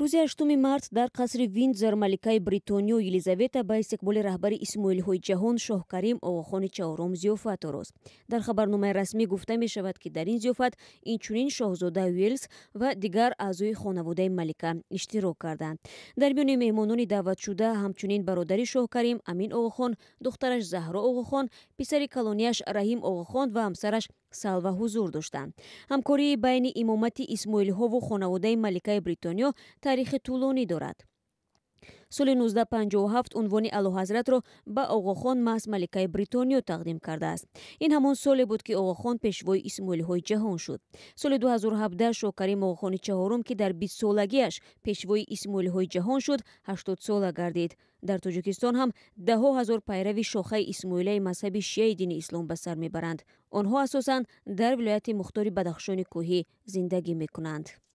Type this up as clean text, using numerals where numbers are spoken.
Рӯзи 8 март дар қасри Виндзор маликаи Бритониё Елизавета ба истиқболи раҳбари исмоилиҳои ҷаҳон Шоҳкарим Оғохони Чаҳорум зиёфат орост. Дар хабарномаи расмӣ гуфта мешавад, ки дар ин зиёфат инчунин шоҳзода Уелс ва дигар аъзои хонаводаи малика иштирок карданд. Дар миёни меҳмонони даъватшуда ҳамчунин бародари Шоҳкарим Амин Оғохон, духтараш Заҳро Оғохон, писари калонияш Раҳим Оғохон ва ҳамсараш Салва ҳузур доштанд. Ҳамкории байни имомати исмоилиҳову хонаводаи маликаи Бритониё таърихи тӯлонӣ дорад. Соли 1957 унвони Аълоҳазратро ба Оғохон маҳз маликаи Бритониё тақдим кардааст. Ин ҳамон соле буд, ки Оғохон пешвои исмоилиҳои ҷаҳон шуд. Соли 2017 Шоҳкарим Оғохони Чаҳорум, ки дар 20-солагиаш пешвои исмоилиҳои ҷаҳон шуд, 80-сола гардид. Дар Тоҷикистон ҳам даҳҳо ҳазор пайрави шохаи исмоилияи мазҳаби шиаи дини ислом ба сар мебаранд. Онҳо асосан дар вилояти мухтори Бадахшони кӯҳӣ зиндагӣ мекунанд.